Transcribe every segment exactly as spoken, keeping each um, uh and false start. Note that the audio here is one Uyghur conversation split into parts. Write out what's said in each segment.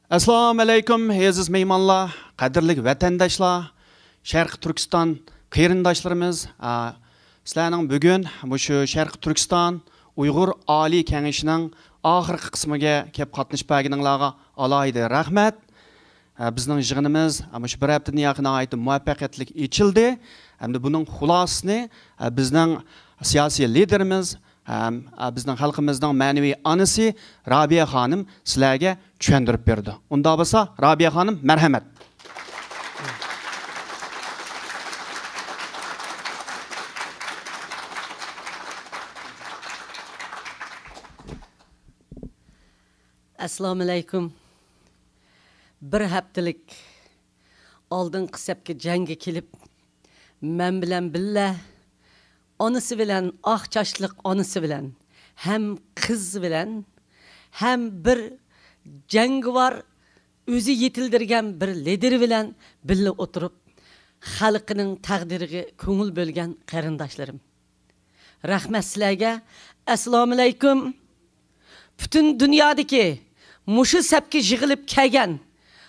ئەسسالامۇ ئەلەيكۇم، ئەزىز مېھمانلار، قەدىرلىك ۋەتەنداشلار، شەرقىي تۈركىستان قېرىنداشلىرىمىز، ئا، سىلەرنىڭ بۈگۈن مۇشۇ شەرقىي تۈركىستان ئۇيغۇر ئالىي كېڭىشىنىڭ ئاخىرقى قىسمىگە كېلىپ قاتنىشىپ بەرگىنىڭلارغا ئالاھىدە رەھمەت. ئە، بىزنىڭ يىغىنىمىز، ئە، مۇشۇ بىر ھەپتىدىن ياقى ناھايىتى مۇۋەپپەقىيەتلىك ئېچىلدى. ھەمدە بۇنىڭ خۇلاسىسىنى، ئە، بىزنىڭ سىياسىي لىدېرىمىز ھەم، ئە، بىزنىڭ خەلقىمىزنىڭ مەنىۋى ئانىسى رابىيە خانىم سىلەرگە چۈشەندۈرۈپ بېرىدۇ. ئۇنداق بولسا، رابىيە خانىم، مەرھەمەت. ئەسسالامۇ ئەلەيكۇم. بىر ھەپتىلىك ئالدىنقى سەپكە جەڭگە كېلىپ، مەن بىلەن بىللە، ئانىسى بىلەن، ئاق چاچلىق ئانىسى بىلەن، ھەم قىزى بىلەن، ھەم بىر جەڭگىۋار، ئۆزى يېتىلدۈرگەن بىر لىدېرى بىلەن بىللە ئولتۇرۇپ، خەلقىنىڭ تەقدىرىگە كۆڭۈل بۆلگەن قېرىنداشلىرىم. رەھمەت سىلەرگە. ئەسسالامۇئەلەيكۇم. پۈتۈن دۇنيادىكى مۇشۇ سەپكە يىغىلىپ كەلگەن،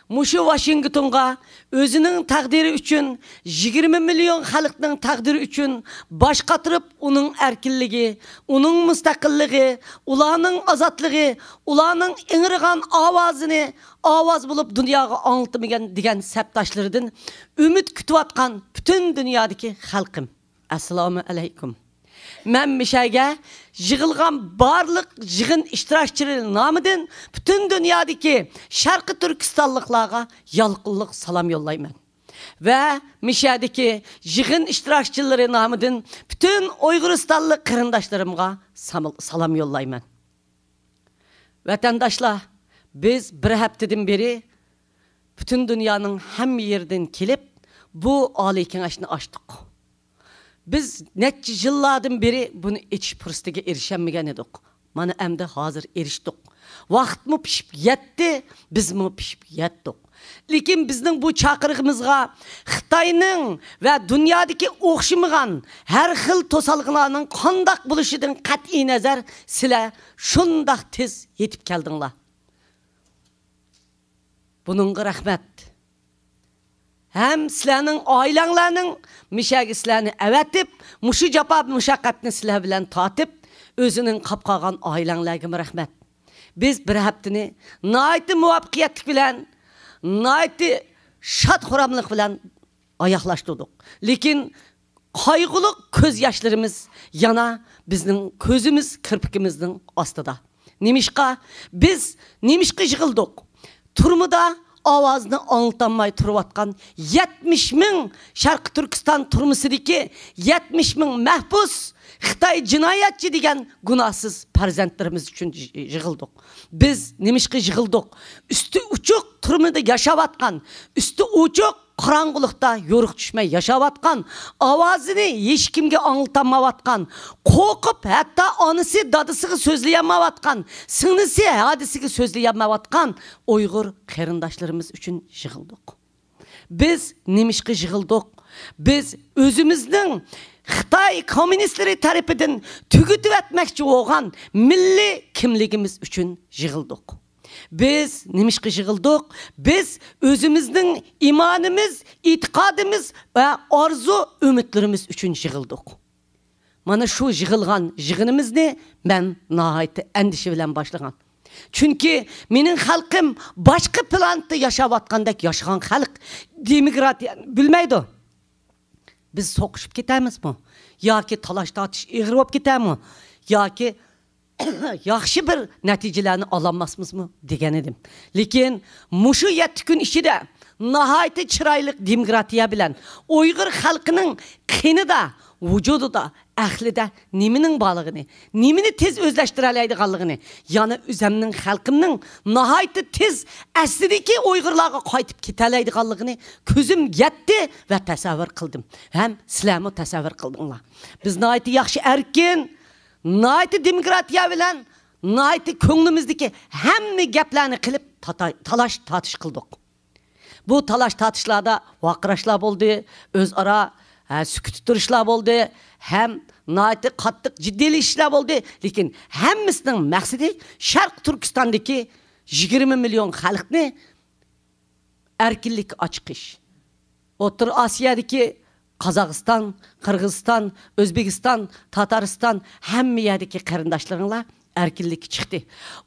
مۇشۇ ۋاشىنگتونغا ئۆزىنىڭ تەقدىرى ئۈچۈن، يىگىرمە مىليون خەلقنىڭ تەقدىرى ئۈچۈن باش قاتۇرۇپ، ئۇنىڭ ئەركىنلىكى، ئۇنىڭ مۇستەقىللىقى، ئۇلارنىڭ ئازادلىقى، ئۇلارنىڭ ئىڭرىغان ئاۋازىنى ئاۋاز بولۇپ دۇنياغا ئاڭلىتىمىكەن دېگەن سەپداشلىرىدىن ئۈمىد كۈتۈۋاتقان پۈتۈن دۇنيادىكى خەلقىم. ئەسسالامۇ ئەلەيكۇم. مەن مىشەگە يىغىلغان بارلىق يىغىن ئىشتىراكچىلىرى نامىدىن پۈتۈن دۇنيادىكى شەرقىي تۈركىستانلىقلارغا يالقۇنلۇق سالام يوللايمەن. ۋە مىشەدىكى يىغىن ئىشتىراكچىلىرى نامىدىن پۈتۈن ئۇيغۇرىستانلىق قېرىنداشلىرىمغا سامال-، سالام يوللايمەن. ۋەتەنداشلار، بىز بىر ھەپتىدىن بېرى پۈتۈن دۇنيانىڭ ھەممە يېرىدىن كېلىپ، بۇ ئالىي كېڭەشنى ئاچتۇق. بىز نەچچە يىللاردىن بېرى بۇنى ئېچىش پۇرسىتىگە ئېرىشەلمىگەن ئىدۇق. مانا ئەمدى ھازىر ئېرىشتۇق. ۋاقىتمۇ پىشىپ يەتتى، بىزمۇ پىشىپ يەتتۇق. لېكىن بىزنىڭ بۇ چاقىرىقىمىزغا خىتاينىڭ ۋە دۇنيادىكى ئوخشىمىغان ھەر خىل توسالغۇلارنىڭ قانداق بولۇشىدىن قەتئىينەزەر، سىلەر شۇنداق تېز يېتىپ كەلدىڭلار. بۇنىڭغا رەھمەت. ھەم سىلەرنىڭ ئائىلەڭلارنىڭ مىشەگە سىلەرنى ئەۋەتىپ، مۇشۇ جاپا مۇشەققەتنى سىلەر بىلەن تارتىپ، ئۆزىنىڭ قاپ قالغان ئائىلەڭلارگىمۇ رەھمەت. بىز بىر ھەپتىنى ناھايىتى مۇۋەپپەقىيەتلىك بىلەن، ناھايىتى شاد-خۇراملىق بىلەن ئاياغلاشتۇردۇق. لېكىن قايغۇلۇق كۆز ياشلىرىمىز يەنە بىزنىڭ كۆزىمىز كىرپىكىمىزنىڭ ئاستىدا. نېمىشقا؟ بىز نېمىشقا يىغىلدۇق؟ تۈرمىدە ئاۋازىنى ئاڭلىتالماي تۇرۇۋاتقان يەتمىش مىڭ، شەرقىي تۈركىستان تۈرمىسىدىكى يەتمىش مىڭ مەھبۇس، خىتاي جىنايەتچى دېگەن گۇناھسىز پەرزەنتلىرىمىز ئۈچۈن يىغىلدۇق. بىز نېمىشقا يىغىلدۇق؟ ئۈستى ئوچۇق تۈرمىدە ياشاۋاتقان، ئۈستى ئوچۇق قاراڭغۇلۇقتا يورۇق چۈشمەي ياشاۋاتقان، ئاۋازىنى ھېچكىمگە ئاڭلىتالمايۋاتقان، قورقۇپ ھەتتا ئانىسى دادىسىغا سۆزلىيەلمەيۋاتقان، سىڭلىسى ھادىسىگە سۆزلىيەلمەيۋاتقان ئۇيغۇر قېرىنداشلىرىمىز ئۈچۈن يىغىلدۇق. بىز نېمىشقا يىغىلدۇق؟ بىز ئۆزىمىزنىڭ خىتاي كوممۇنىستلىرى تەرىپىدىن تۈگىتىۋەتمەكچى بولغان مىللىي كىملىكىمىز ئۈچۈن يىغىلدۇق. بىز نېمىشقا يىغىلدۇق؟ بىز ئۆزىمىزنىڭ ئىمانىمىز، ئېتىقادىمىز ۋە ئارزۇ-ئۈمىدلىرىمىز ئۈچۈن يىغىلدۇق. مانا شۇ يىغىلغان يىغىنىمىزنى مەن ناھايىتى ئەندىشە بىلەن باشلىغان. چۈنكى مېنىڭ خەلقىم باشقا پلانېتتا ياشاۋاتقاندەك ياشىغان خەلق، دېموكراتىيەنى بىلمەيدۇ. بىز سوقۇشۇپ كېتەمىزمۇ؟ ياكى تالاش-تارتىش ئېغىر بولۇپ كېتەمۇ؟ ياكى ياخشى بىر نەتىجىلەرنى ئالالماسمىزمۇ دېگەن ئىدىم. لېكىن مۇشۇ يەتتە كۈن ئىچىدە ناھايىتى چىرايلىق دېموكراتىيە بىلەن ئۇيغۇر خەلقىنىڭ قېنىدا، ۋۇجۇدىدا، ئەقلىدە نېمىنىڭ بارلىقىنى، نېمىنى تېز ئۆزلەشتۈرەلەيدىغانلىقىنى، يەنە ئۆزەمنىڭ خەلقىمنىڭ ناھايىتى تېز ئەسلىدىكى ئۇيغۇرلارغا قايتىپ كېتەلەيدىغانلىقىنى كۆزۈم يەتتى ۋە تەسەۋۋۇر قىلدىم. ھەم سىلەرمۇ تەسەۋۋۇر قىلدىڭلار. بىز ناھايىتى ياخشى ئەركىن، ناھايىتى دېموكراتىيە بىلەن ناھايىتى كۆڭلىمىزدىكى ھەممە گەپلەرنى قىلىپ تاتا-، تالاش-تارتىش قىلدۇق. بۇ تالاش-تارتىشلاردا ۋارقىراشلار بولدى، ئۆزئارا، ھە، سۈكۈتتە تۇرۇشلار بولدى، ھەم ناھايىتى قاتتىق جىددىيلىشىشلار بولدى. لېكىن ھەممىسىنىڭ مەقسىتى شەرقىي تۈركىستاندىكى يىگىرمە مىليون خەلقنى ئەركىنلىككە ئاچىقىش. ئوتتۇرا ئاسىيادىكى قازاقىستان، قىرغىزىستان، ئۆزبېكىستان، تاتارىستان، ھەممە يەردىكى قېرىنداشلىرىڭلار ئەركىنلىككە چىقتى.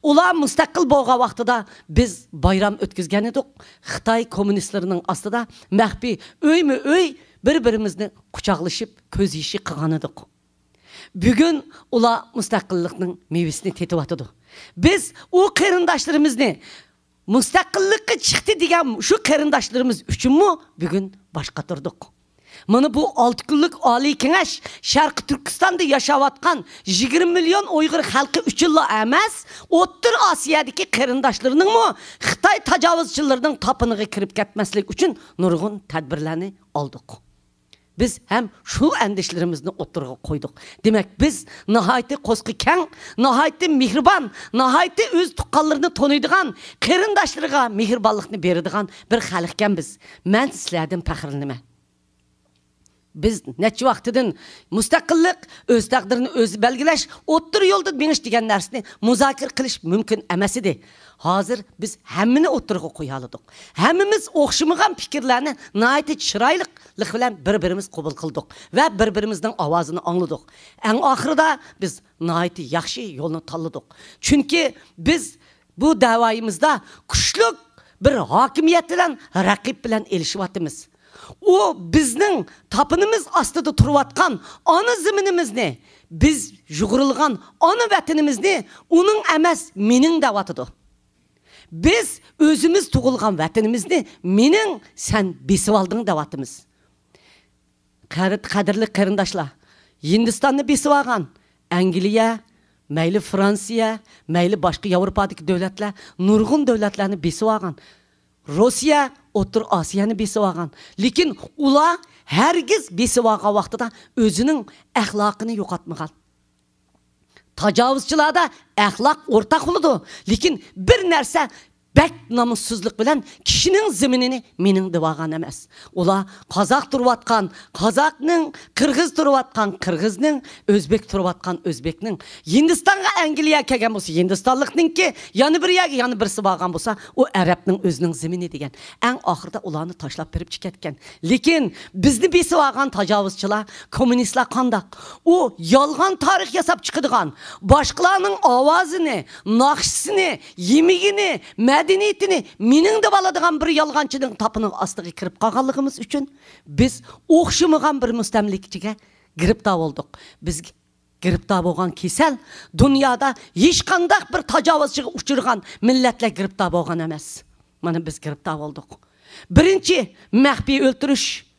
ئۇلار مۇستەقىل بولغان ۋاقتىدا بىز بايرام ئۆتكۈزگەن ئىدۇق. خىتاي كوممۇنىستلىرىنىڭ ئاستىدا مەخپىي ئۆيمۇ ئۆي بىر-بىرىمىزنى قۇچاقلىشىپ، كۆز يېشى قىلغان ئىدۇق. بۈگۈن ئۇلار مۇستەقىللىقنىڭ مېۋىسىنى تېتىۋاتىدۇ. بىز ئۇ قېرىنداشلىرىمىزنى مۇستەقىللىققا چىقتى دېگەن شۇ قېرىنداشلىرىمىز ئۈچۈنمۇ بۈگۈن باش قاتۇردۇق. مانا بۇ ئالتە كۈنلۈك ئالىي كېڭەش شەرقىي تۈركىستاندا ياشاۋاتقان يىگىرمە مىليون ئۇيغۇر خەلقى ئۈچۈنلا ئەمەس، ئوتتۇرا ئاسىيادىكى قېرىنداشلىرىنىڭمۇ خىتاي تاجاۋۇزچىلىرىنىڭ تاپىنىغا كىرىپ كەتمەسلىك ئۈچۈن نۇرغۇن تەدبىرلەرنى ئالدۇق. بىز ھەم شۇ ئەندىشىلىرىمىزنى ئوتتۇرىغا قويدۇق. دېمەك، بىز ناھايىتى قورسىقى كەڭ، ناھايىتى مېھرىبان، ناھايىتى ئۆز تۇغقانلىرىنى تونۇيدىغان، قېرىنداشلىرىغا مېھرىبانلىقنى بېرىدىغان بىر خەلقكەنبىز. مەن سىلەردىن پەخىرلىنىمەن. بىز نەچچە ۋاقتىدىن مۇستەقىللىق، ئۆز تەقدىرىنى ئۆزى بەلگىلەش، ئوتتۇرا يولدا مېڭىش دېگەن نەرسىنى مۇزاكىرە قىلىش مۇمكىن ئەمەس ئىدى. ھازىر بىز ھەممىنى ئوتتۇرىغا قويالىدۇق. ھەممىمىز ئوخشىمىغان پىكىرلەرنى ناھايىتى چىرايلىقلىق بىلەن بىر-بىرىمىز قوبۇل قىلدۇق ۋە بىر-بىرىمىزنىڭ ئاۋازىنى ئاڭلىدۇق. ئەڭ ئاخىرىدا بىز ناھايىتى ياخشى يولنى تاللىدۇق. چۈنكى بىز بۇ دەۋايىمىزدا كۈچلۈك بىر ھاكىمىيەت بىلەن، رەقىب بىلەن ئېلىشىۋاتىمىز. ئۇ بىزنىڭ تاپىنىمىز ئاستىدا تۇرۇۋاتقان ئانا زېمىنىمىزنى، بىز يۇغۇرۇلغان ئانا ۋەتىنىمىزنى ئۇنىڭ ئەمەس، مېنىڭ دەۋاتىدۇ. بىز ئۆزىمىز تۇغۇلغان ۋەتىنىمىزنى مېنىڭ، سەن بېسىۋالدىڭ دەۋاتىمىز. قەر-، قەدىرلىك قېرىنداشلار، ھىندىستاننى بېسىۋالغان ئەنگلىيە، مەيلى فرانسىيە، مەيلى باشقا ياۋروپادىكى دۆلەتلەر، نۇرغۇن دۆلەتلەرنى بېسىۋالغان. روسىيە ئوتتۇرا ئاسىيانى بېسىۋالغان. لېكىن ئۇلار ھەرگىز بېسىۋالغان ۋاقتىدا ئۆزىنىڭ ئەخلاقىنى يوقاتمىغان. تاجاۋۇزچىلاردا ئەخلاق ئورتاق بولىدۇ، لېكىن بىر نەرسە بەك نامۇسسىزلىق بىلەن كىشىنىڭ زېمىنىنى مېنىڭ دەۋالغان ئەمەس. ئۇلار قازاق تۇرۇۋاتقان قازاقنىڭ، قىرغىز تۇرۇۋاتقان قىرغىزنىڭ، ئۆزبېك تۇرۇۋاتقان ئۆزبېكنىڭ، ھىندىستانغا ئەنگلىيە كەلگەن بولسا ھىندىستانلىقنىڭكى، يەنە بىر يەرگە يەنە بىرسى بارغان بولسا ئۇ ئەرەبنىڭ ئۆزىنىڭ زېمىنى دېگەن. ئەڭ ئاخىرىدا ئۇلارنى تاشلاپ بېرىپ چىقىۋەتكەن. لېكىن بىزنى بېسىۋالغان تاجاۋۇزچىلار، كوممۇنىستلار قانداق؟ ئۇ يالغان تارىخ ياساپ چىقىدىغان، باشقىلارنىڭ ئاۋازىنى، ناخشىسىنى، يېمىكىنى، مەدەنىيىتىنى مېنىڭ دەپ ئالىدىغان بىر يالغانچىنىڭ تاپىنىڭ ئاستىغا كىرىپ قالغانلىقىمىز ئۈچۈن بىز ئوخشىمىغان بىر مۇستەملىكىچىگە گىرىپتار بولدۇق. بىز گىرىپتار بولغان كېسەل دۇنيادا ھېچقانداق بىر تاجاۋۇزچىغا ئۇچرىغان مىللەتلەر گىرىپتار بولغان ئەمەس. مانا بىز گىرىپتار بولدۇق. بىرىنچى، مەخپىي ئۆلتۈرۈش.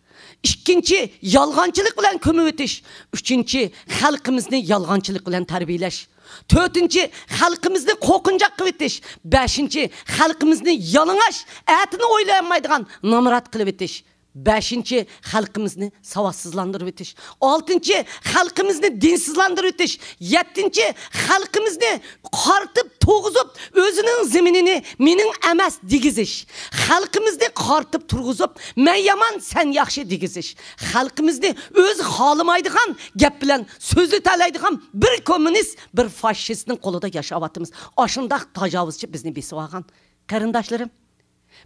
ئىككىنچى، يالغانچىلىق بىلەن كۆمۈۋېتىش. ئۈچىنچى، خەلقىمىزنى يالغانچىلىق بىلەن تەربىيەلەش. تۆتىنچى، خەلقىمىزنى قورقۇنچاق قىلىۋېتىش. بەشىنچى، خەلقىمىزنى يالىڭاچ، ئەتىنى ئويلىيالمايدىغان نامرات قىلىۋېتىش. بەشىنچى، خەلقىمىزنى ساۋاتسىزلاندۇرۇۋېتىش. ئالتىنچى، خەلقىمىزنى دىنسىزلاندۇرۇۋېتىش. يەتتىنچى، خەلقىمىزنى قارىتىپ تۇرغۇزۇپ، ئۆزىنىڭ زېمىنىنى مېنىڭ ئەمەس دېگۈزۈش. خەلقىمىزنى قارىتىپ تۇرغۇزۇپ، مەن يامان، سەن ياخشى دېگۈزۈش. خەلقىمىزنى ئۆزى خالىمايدىغان گەپ بىلەن سۆزلىتەلەيدىغان بىر كوممۇنىست، بىر فاشىستنىڭ قولىدا ياشاۋاتىمىز. ئاشۇنداق تاجاۋۇزچى بىزنى بېسىۋالغان. قېرىنداشلىرىم،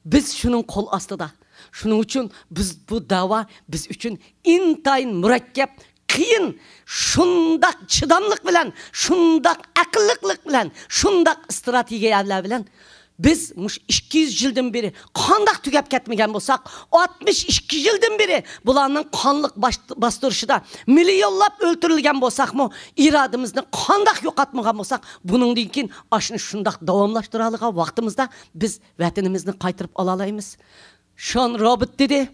بىز شۇنىڭ قول ئاستىدا. شۇنىڭ ئۈچۈن بىز، بۇ دەۋا بىز ئۈچۈن ئىنتايىن مۇرەككەپ، قىيىن، شۇنداق چىداملىق بىلەن، شۇنداق ئەقىللىقلىق بىلەن، شۇنداق ئىستراتېگىيەلەر بىلەن بىز مۇشۇ ئىككى يۈز يىلدىن بېرى قانداق تۈگەپ كەتمىگەن بولساق، ئاتمىش ئىككى يىلدىن بېرى بۇلارنىڭ قانلىق باش-، باستۇرۇشىدا مىليونلاپ ئۆلتۈرۈلگەن بولساقمۇ، ئىرادىمىزنى قانداق يوقاتمىغان بولساق، بۇنىڭدىن كېيىن ئاشۇنى شۇنداق داۋاملاشتۇرالىغان ۋاقتىمىزدا بىز ۋەتىنىمىزنى قايتۇرۇپ ئالالايمىز. شون روبىرت دېدى،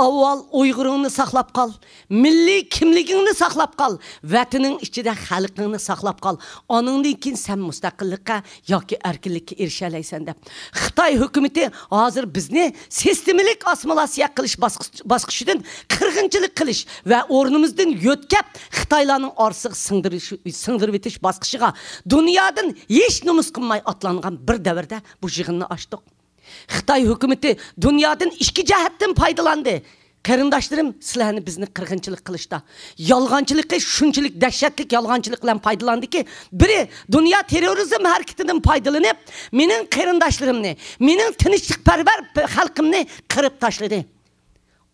ئاۋۋال ئۇيغۇرۇڭنى ساقلاپ قال، مىللىي كىملىكىڭنى ساقلاپ قال، ۋەتىنىڭ ئىچىدە خەلقىڭنى ساقلاپ قال، ئانىڭدىن كېيىن سەن مۇستەقىللىققە ياكى ئەركىنلىككە ئېرىشەلەيسەن دەپ. خىتاي ھۆكۈمىتى ھازىر بىزنى سىستېمىلىك ئاسسىمىلياتسىيە قىلىش باسقۇچ-، باسقۇچىدىن قىرغىنچىلىق قىلىش ۋە ئورنىمىزدىن يۆتكەپ، خىتايلارنىڭ ئارىسىغا سىڭدۈرۈش-، سىڭدۈرۈۋېتىش باسقۇچىغا دۇنيادىن ھېچ نومۇس قىلماي ئاتلانغان بىر دەۋردە بۇ يىغىننى ئاچتۇق. خىتاي ھۆكۈمىتى دۇنيادىن ئىككى جەھەتتىن پايدىلاندى. قېرىنداشلىرىم، سىلەرنى بىزنى قىرغىنچىلىق قىلىشتا، يالغانچىلىقى شۇنچىلىك دەھشەتلىك يالغانچىلىق بىلەن پايدىلاندىكى، بىرى دۇنيا تېررورىزم ھەرىكىتىدىن پايدىلىنىپ، مېنىڭ قېرىنداشلىرىمنى، مېنىڭ تىنچلىقپەرۋەر خەلقىمنى قىرىپ تاشلىدى.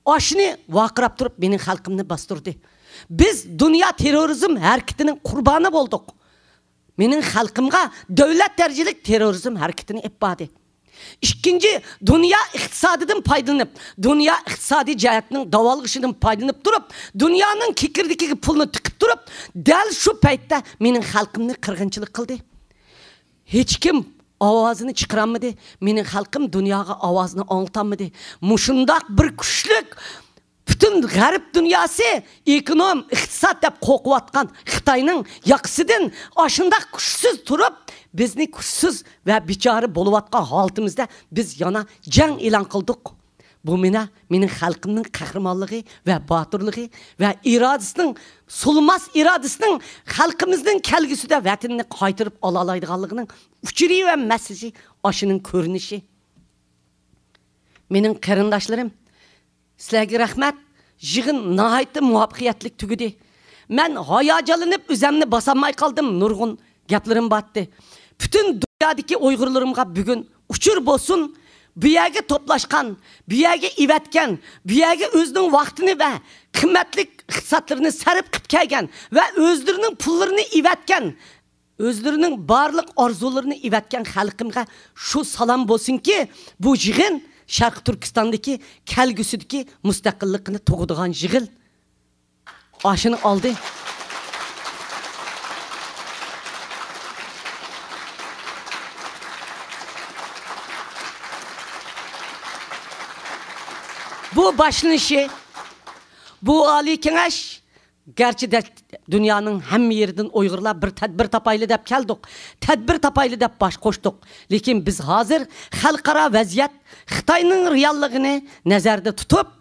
ئاشۇنى ۋارقىراپ تۇرۇپ مېنىڭ خەلقىمنى باستۇردى. بىز دۇنيا تېررورىزم ھەرىكىتىنىڭ قۇربانى بولدۇق. مېنىڭ خەلقىمغا دۆلەت دەرىجىلىك تېررورىزم ھەرىكىتىنى ئېلىپ باردى. ئىككىنچى، دۇنيا ئىقتىسادىدىن پايدىلىنىپ، دۇنيا ئىقتىسادىي جەھەتنىڭ داۋالغۇشىدىن پايدىلىنىپ تۇرۇپ، دۇنيانىڭ كېكىردىكىگە پۇلنى تىقىپ تۇرۇپ، دەل شۇ پەيتتە مېنىڭ خەلقىمنى قىرغىنچىلىق قىلدى. ھېچكىم ئاۋازىنى چىقىرالمىدى. مېنىڭ خەلقىم دۇنياغا ئاۋازىنى ئاڭلىتالمىدى. مۇشۇنداق بىر كۈچلۈك، پۈتۈن غەرب دۇنياسى ئېكونوم، ئىقتىساد دەپ قورقۇۋاتقان خىتاينىڭ ياقىسىدىن ئاشۇنداق كۈچسىز تۇرۇپ، بىزنى كۈچسىز ۋە بىچارە بولۇۋاتقان ھالىتىمىزدە بىز يەنە جەڭ ئېلان قىلدۇق. بۇ مېنە مېنىڭ خەلقىمنىڭ قەھرىمانلىقى ۋە باتۇرلۇقى ۋە ئىرادىسىنىڭ، سۇنماس ئىرادىسىنىڭ خەلقىمىزنىڭ كەلگۈسىدە ۋەتىنىنى قايتۇرۇپ ئالالايدىغانلىقىنىڭ ئۇچۇرى ۋە مەسىلىسى ئاشۇنىڭ كۆرۈنۈشى. مېنىڭ قېرىنداشلىرىم، سىلەرگە رەھمەت. يىغىن ناھايىتى مۇۋەپپەقىيەتلىك تۈگىدى. مەن ھاياجانلىنىپ ئۆزەمنى باسالماي قالدىم، نۇرغۇن گەپلىرىم بارتتى. پۈتۈن دۇنيادىكى ئۇيغۇرلىرىمغا بۈگۈن ئۇچۇر بولسۇن، بۇ يەرگە توپلاشقان، بۇ يەرگە ئېۋەتكەن، بۇ يەرگە ئۆزىنىڭ ۋاقتىنى ۋە قىممەتلىك ئىقتىسادلىرىنى سەرپ قىلىپ كەلگەن ۋە ئۆزلىرىنىڭ پۇللىرىنى ئېۋەتكەن، ئۆزلىرىنىڭ بارلىق ئارزۇلىرىنى ئېۋەتكەن خەلقىمگە شۇ سالام بولسۇنكى، بۇ يىغىن شەرقىي تۈركىستاندىكى كەلگۈسىدىكى مۇستەقىللىقىنى تۇغىدىغان يىغىن. ئاشۇنى ئالدى. بۇ باشلىنىشى، بۇ ئالىي كېڭەش، گەرچە دە-، دۇنيانىڭ ھەممە يېرىدىن ئۇيغۇرلار بىر تەدبىر تاپايلى دەپ كەلدۇق، تەدبىر تاپايلى دەپ باش قوشتۇق، لېكىن بىز ھازىر خەلقئارا ۋەزىيەت، خىتاينىڭ رېئاللىقىنى نەزەردە تۇتۇپ،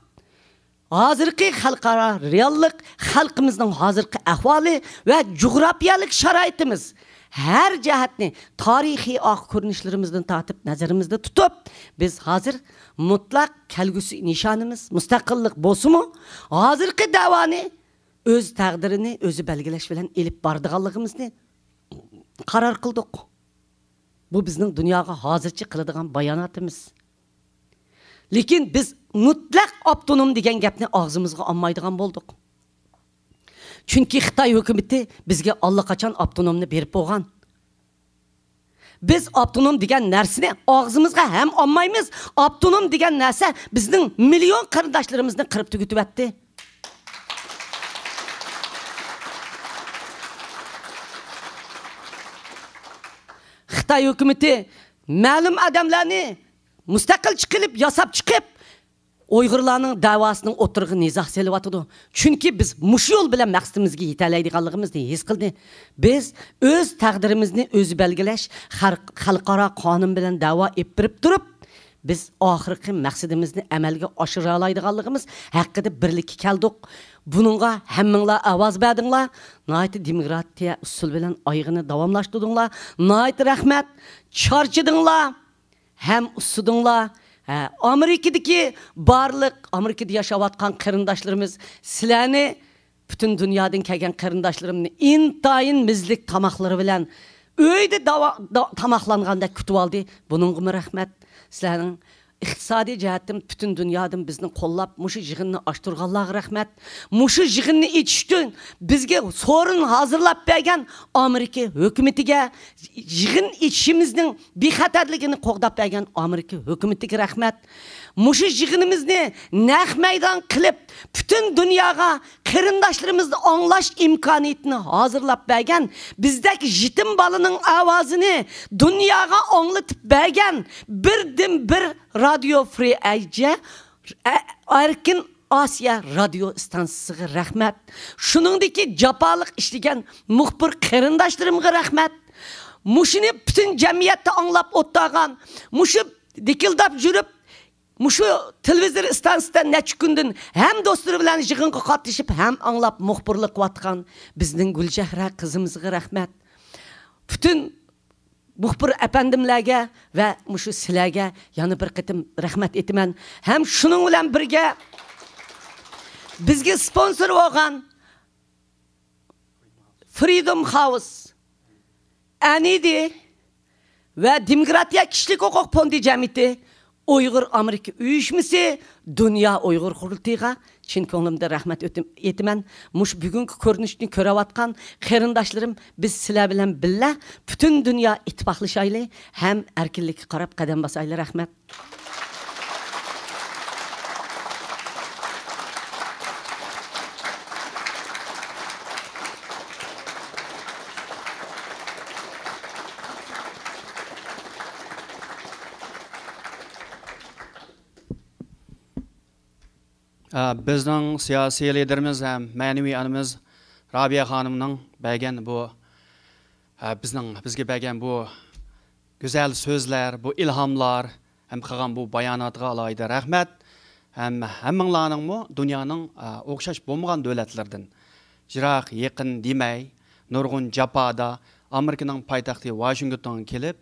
ھازىرقى خەلقئارا رېئاللىق، خەلقىمىزنىڭ ھازىرقى ئەھۋالى ۋە جۇغراپىيەلىك شارائىتىمىز، ھەر جەھەتنى تارىخىي ئارقا كۆرۈنۈشلىرىمىزدىن تارتىپ نەزىرىمىزدە تۇتۇپ، بىز ھازىر مۇتلەق كەلگۈسى نىشانىمىز مۇستەقىللىق بولسىمۇ، ھازىرقى دەۋانى ئۆز تەقدىرىنى ئۆزى بەلگىلەش بىلەن ئېلىپ بارىدىغانلىقىمىزنى قارار قىلدۇق. بۇ بىزنىڭ دۇنياغا ھازىرچە قىلىدىغان باياناتىمىز. لېكىن بىز مۇتلەق ئاپتونوم دېگەن گەپنى ئاغزىمىزغا ئالمايدىغان بولدۇق. چۈنكى خىتاي ھۆكۈمىتى بىزگە ئاللىقاچان ئاپتونومنى بېرىپ بولغان. بىز ئاپتونوم دېگەن نەرسىنى ئاغزىمىزغا ھەم ئالمايمىز. ئاپتونوم دېگەن نەرسە بىزنىڭ مىليون قېرىنداشلىرىمىزنى قىرىپ تۈگىتىۋەتتى. خىتاي ھۆكۈمىتى مەلۇم ئادەملەرنى مۇستەقىل چىقىرىپ، ياساپ چىقىپ، ئۇيغۇرلارنىڭ دەۋاسىنىڭ ئوتتۇرىغا نىزا سېلىۋاتىدۇ. چۈنكى بىز مۇشۇ يول بىلەن مەقسىتىمىزگە يېتەلەيدىغانلىقىمىزنى ھېس قىلدى. بىز ئۆز تەقدىرىمىزنى ئۆزى بەلگىلەش، خەر-، خەلقئارا قانۇن بىلەن دەۋا ئېلىپ بېرىپ تۇرۇپ، بىز ئاخىرقى مەقسىتىمىزنى ئەمەلگە ئاشۇرالايدىغانلىقىمىز ھەققىدە بىرلىككە كەلدۇق. بۇنىڭغا ھەممىڭلار ئاۋاز بەردىڭلار. ناھايىتى دېموكراتىيە ئۇسۇلى بىلەن ئايىغىنى داۋاملاشتۇردۇڭلار. ناھايىتى رەھمەت. چارچىدىڭلار. ھەم ئۇسسىدىڭلار. ھە، ئامېرىكىدىكى بارلىق ئامېرىكىدا ياشاۋاتقان قېرىنداشلىرىمىز، سىلەرنى، پۈتۈن دۇنيادىن كەلگەن قېرىنداشلىرىمنى ئىنتايىن مېزىلىك تاماقلىرى بىلەن ئۆيدە داۋا-، دا-، تاماقلانغاندەك كۈتۈۋالدى. بۇنىڭغىمۇ رەھمەت. سىلەرنىڭ ئىقتىسادىي جەھەتتىن پۈتۈن دۇنيادىن بىزنى قوللاپ، مۇشۇ يىغىننى ئاچتۇرغانلارغا رەھمەت. مۇشۇ يىغىننى ئېچىش ئۈچۈن بىزگە سورۇن ھازىرلاپ بەرگەن ئامېرىكا ھۆكۈمىتىگە، يىغىن ئېچىشىمىزنىڭ بىخەتەرلىكىنى قوغداپ بەرگەن ئامېرىكا ھۆكۈمىتىگە رەھمەت. مۇشۇ يىغىنىمىزنى نەق مەيدان قىلىپ، پۈتۈن دۇنياغا قېرىنداشلىرىمىزنى ئاڭلاش ئىمكانىيىتىنى ھازىرلاپ بەرگەن، بىزدەك يېتىم بالىنىڭ ئاۋازىنى دۇنياغا ئاڭلىتىپ بەرگەن بىردىنبىر رادىيو فرى ئەيجە، ئە-، ئەركىن ئاسىيا رادىيو ئىستانسىسىغا رەھمەت. شۇنىڭدىكى جاپالىق ئىشلىگەن مۇخبىر قېرىنداشلىرىمغا رەھمەت. مۇشۇنى پۈتۈن جەمئىيەتتە ئاڭلاپ ئولتۇرغان، مۇشۇ دىكىلداپ يۈرۈپ، مۇشۇ تېلېۋىزور ئىستانسىسىدا نەچچە كۈندىن ھەم دوستلىرى بىلەن يىغىنغا قاتنىشىپ، ھەم ئاڭلاپ مۇخبىرلىق قىلىۋاتقان بىزنىڭ گۈلشەھرە قىزىمىزغا رەھمەت. پۈتۈن مۇخبىر ئەپەندىملەرگە ۋە مۇشۇ سىلەرگە يەنە بىر قېتىم رەھمەت ئېيتىمەن. ھەم شۇنىڭ بىلەن بىرگە، بىزگە سپونسور بولغان فرىدوم خاۋس، ئەنىدى ۋە دېموكراتىيە كىشىلىك ھوقۇق فوندى جەمئىيىتى، ئۇيغۇر ئامېرىكا ئۇيۇشمىسى، دۇنيا ئۇيغۇر قۇرۇلتىيىغا چىن كۆڭلۈمدىن رەھمەت ئۆتۈم-، ئېيتىمەن. مۇشۇ بۈگۈنكى كۆرۈنۈشنى كۆرۈۋاتقان قېرىنداشلىرىم، بىز سىلەر بىلەن بىللە پۈتۈن دۇنيا ئىتتىپاقلىشايلى ھەم ئەركىنلىككە قاراپ قەدەم باسايلى. رەھمەت. ئا، بىزنىڭ سىياسىي لىدېرىمىز ھەم مەنىۋى ئانىمىز رابىيە خانىمنىڭ بەرگەن بۇ، ئا، بىزنىڭ، بىزگە بەرگەن بۇ گۈزەل سۆزلەر، بۇ ئىلھاملار ھەم قىلغان بۇ باياناتىغا ئالاھىدە رەھمەت. ھەم ھەممىڭلارنىڭمۇ دۇنيانىڭ، ئا، ئوخشاش بولمىغان دۆلەتلىرىدىن، يىراق، يېقىن دېمەي، نۇرغۇن جاپادا ئامېرىكىنىڭ پايتەختى ۋاشىنگتونغا كېلىپ،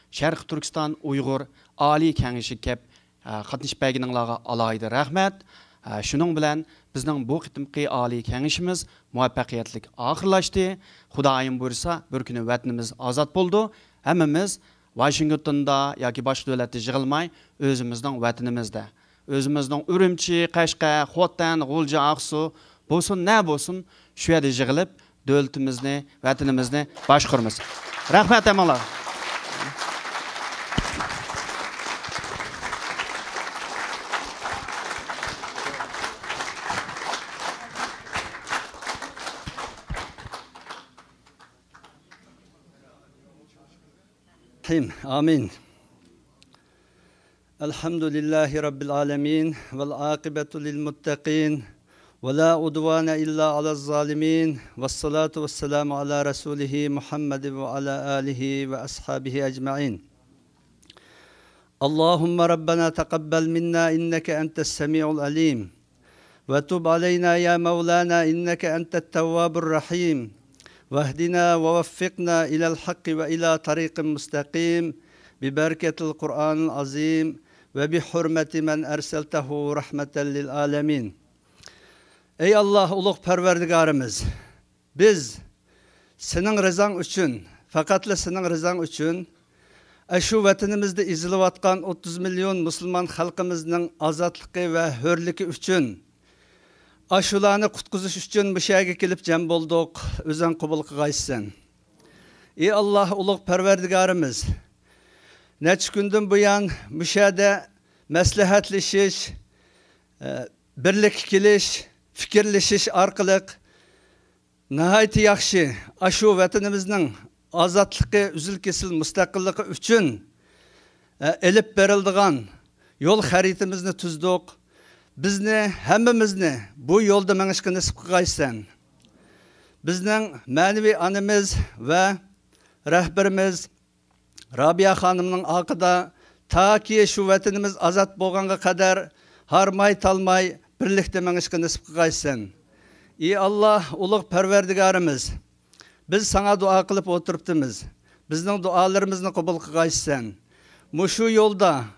شەرقىي تۈركىستان ئۇيغۇر ئالىي كېڭىشىگە كەپ، ئە، قاتنىشىپ بەرگىنىڭلارغا ئالاھىدە رەھمەت. ئە، شۇنىڭ بىلەن بىزنىڭ بۇ قېتىمقى ئالىي كېڭىشىمىز مۇۋەپپەقىيەتلىك ئاخىرلاشتى. خۇدايىم بۇيرۇسا، بىر كۈنى ۋەتىنىمىز ئازاد بولىدۇ. ھەممىمىز ۋاشىنگتوندا ياكى باشقا دۆلەتتە يىغىلماي، ئۆزىمىزنىڭ ۋەتىنىمىزدە، ئۆزىمىزنىڭ ئۈرۈمچى، قەشقەر، خوتەن، غۇلجا، ئاقسۇ بولسۇن، نە بولسۇن، شۇ يەردە يىغىلىپ، دۆلىتىمىزنى، ۋەتىنىمىزنى باشقۇرىمىز. رەھمەت ھەممىڭلارغا. ئامىن. الحمد لله رب العالمين، والعاقبة للمتقين، ولا عدوان إلا على الظالمين، والصلاة والسلام على رسوله محمد وعلى آله وأصحابه أجمعين. اللهم ربنا تقبل منا إنك أنت السميع العليم، وتب علينا يا مولانا إنك أنت التواب الرحيم، واهدنا ووفقنا إلى الحق وإلى طريق مستقيم ببركة القرآن العظيم وبحرمة من أرسلته رحمة للعالمين. ئەي ئاللاھ، ئۇلۇغ پەرۋەردىگارىمىز، بىز سېنىڭ رىزاڭ ئۈچۈن، پەقەتلا سېنىڭ رىزاڭ ئۈچۈن، ئاشۇ ۋەتىنىمىزدە ئېزىلىۋاتقان ئوتتۇز مىليون مۇسۇلمان خەلقىمىزنىڭ ئازادلىقى ۋە ھۆرلۈكى ئۈچۈن، ئاشۇلارنى قۇتقۇزۇش ئۈچۈن مۇشۇ يەرگە كېلىپ جەم بولدۇق. ئۆزۈڭ قوبۇل قىلغايسەن. ئى ئاللاھ، ئۇلۇغ پەرۋەردىگارىمىز، نەچچە كۈندىن بۇيان مۇشۇ يەردە مەسلىھەتلىشىش، ئە، بىرلىككە كېلىش، پىكىرلىشىش ئارقىلىق ناھايىتى ياخشى، ئاشۇ ۋەتىنىمىزنىڭ ئازادلىقى، ئۈزۈل-كېسىل مۇستەقىللىقى ئۈچۈن، ئە، ئېلىپ بېرىلىدىغان يول خەرىتىمىزنى تۈزدۇق. بىزنى، ھەممىمىزنى بۇ يولدا مېڭىشقا نېسىپ قىلغايسەن. بىزنىڭ مەنىۋى ئانىمىز ۋە رەھبىرىمىز رابىيە خانىمنىڭ ئارقىدا تاكى شۇ ۋەتىنىمىز ئازاد بولغانغا قەدەر ھارماي-تالماي بىرلىكتە مېڭىشقا نېسىپ قىلغايسەن. ئى ئاللاھ، ئۇلۇغ پەرۋەردىگارىمىز، بىز ساڭا دۇئا قىلىپ ئولتۇرۇپتىمىز. بىزنىڭ دۇئالىرىمىزنى قوبۇل قىلغايسەن. مۇشۇ يولدا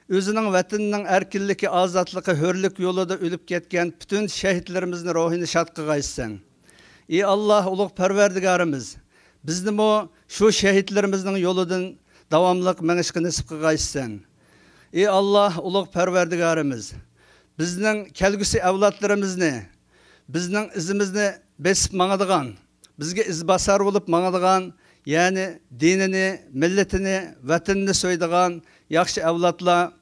ئۆزىنىڭ ۋەتىنىنىڭ ئەركىنلىكى، ئازادلىقى، ھۆرلۈك يولىدا ئۆلۈپ كەتكەن پۈتۈن شەھىدلىرىمىزنى روھىنى شاد قىلغايسەن. ئى ئاللاھ، ئۇلۇغ پەرۋەردىگارىمىز، بىزنىمۇ شۇ شەھىدلىرىمىزنىڭ يولىدىن داۋاملىق مېڭىشقا نېسىپ قىلغايسەن. ئى ئاللاھ، ئۇلۇغ پەرۋەردىگارىمىز، بىزنىڭ كەلگۈسى ئەۋلادلىرىمىزنى، بىزنىڭ ئىزىمىزنى بېسىپ ماڭىدىغان، بىزگە ئىزباسار بولۇپ ماڭىدىغان، يەنى دىنىنى، مىللىتىنى، ۋەتىنىنى سۆيىدىغان ياخشى ئەۋلادلار،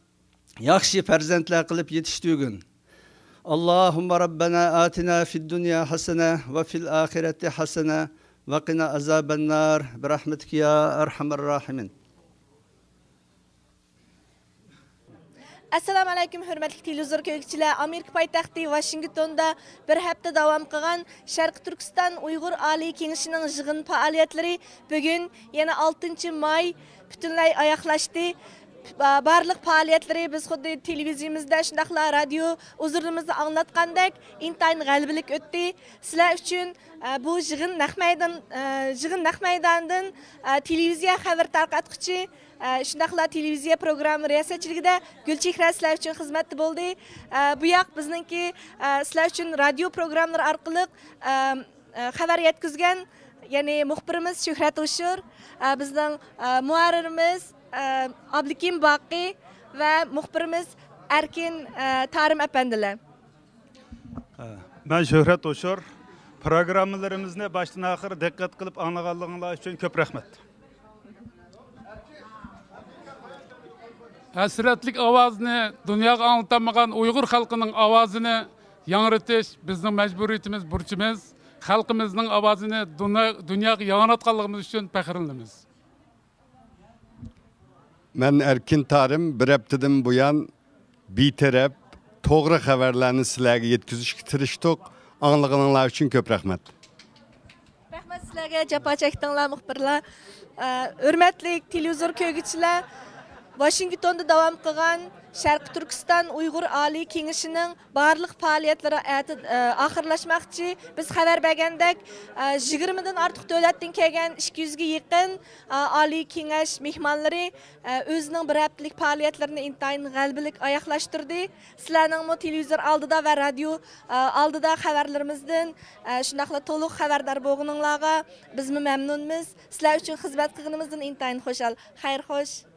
ياخشى پەرزەنتلەر قىلىپ يېتىشتۈرگىن. اللهم ربنا آتنا في الدنيا حسنة وفي الآخرة حسنة وقنا عذاب النار برحمتك يا أرحم الراحمين. ئەسسالامۇ ئەلەيكۇم، ھۆرمەتلىك تېلېۋىزور كۆرگۈچىلەر! ئامېرىكا پايتەختى ۋاشىنگتوندا بىر ھەپتە داۋام قىلغان شەرقىي تۈركىستان ئۇيغۇر ئالىي كېڭىشىنىڭ يىغىن پائالىيەتلىرى بۈگۈن، يەنى ئالتىنچى ماي، پۈتۈنلەي ئاياغلاشتى. با-، بارلىق پائالىيەتلىرى بىز خۇددى تېلېۋىزىيىمىزدە، شۇنداقلا رادىيو ئۇزۇرلىرىمىزدا ئاڭلاتقاندەك ئىنتايىن غەلىبىلىك ئۆتتى. سىلەر ئۈچۈن، ئە، بۇ يىغىن نەق مەيدان، ئە، يىغىن نەق مەيدانىدىن، ئە، تېلېۋىزىيە خەۋەر تارقاتقۇچى، ئە، شۇنداقلا تېلېۋىزىيە پروگرامما رىياسەتچىلىكىدە گۈلچېھرە سىلەر ئۈچۈن خىزمەتتە بولدى. ئە، بۇ ياق بىزنىڭكى، ئە، سىلەر ئۈچۈن رادىيو پروگراممىلىرى ئارقىلىق، ئە، ئە، خەۋەر يەتكۈزگەن، يەنى مۇخبىرىمىز شۆھرەت ھوشۇر، ئە، بىزنىڭ، ئە، مۇھەررىرىمىز، ئە، ئابلىكىم باقى ۋە مۇخبىرىمىز ئەركىن، ئە، تارىم ئەپەندىلەر. مەن شۆھرەت ھوشۇر. پروگراممىلىرىمىزنى باشتىن ئاخىر دىققەت قىلىپ ئاڭلىغانلىقىڭلار ئۈچۈن كۆپ رەھمەت. ھەسرەتلىك ئاۋازىنى دۇنياغا ئاڭلىتالمىغان ئۇيغۇر خەلقىنىڭ ئاۋازىنى ياڭرىتىش بىزنىڭ مەجبۇرىيىتىمىز، بۇرچىمىز. خەلقىمىزنىڭ ئاۋازىنى دۇنيا-، دۇنياغا ياڭراتقانلىقىمىز ئۈچۈن پەخىرلىنىمىز. مەن ئەركىن تارىم، بىر ھەپتىدىن بۇيان بىتەرەپ، توغرا خەۋەرلەرنى سىلەرگە يەتكۈزۈشكە تىرىشتۇق. ئاڭلىغىنىڭلار ئۈچۈن كۆپ رەھمەت. رەھمەت سىلەرگە، جاپا چەكتىڭلار مۇخبىرلار. ئە، ھۆرمەتلىك تېلېۋىزور كۆرگۈچىلەر، ۋاشىنگتوندا داۋام قىلغان شەرقىي تۈركىستان ئۇيغۇر ئالىي كېڭىشىنىڭ بارلىق پائالىيەتلىرى ئەتە، ئە، ئاخىرلاشماقچى. بىز خەۋەر بەرگەندەك، ئە، يىگىرمىدىن ئارتۇق دۆلەتتىن كەلگەن ئىككى يۈزگە يېقىن، ئە، ئالىي كېڭەش مېھمانلىرى، ئە، ئۆزىنىڭ بىر ھەپتىلىك پائالىيەتلىرىنى ئىنتايىن غەلىبىلىك ئاياغلاشتۇردى. سىلەرنىڭمۇ تېلېۋىزور ئالدىدا ۋە رادىيو، ئە، ئالدىدا خەۋەرلىرىمىزدىن، ئە، شۇنداقلا تولۇق خەۋەردار بولغىنىڭلارغا بىزمۇ مەمنۇنمىز. سىلەر ئۈچۈن خىزمەت قىلغىنىمىزدىن ئىنتايىن خۇشال. خەير خوش.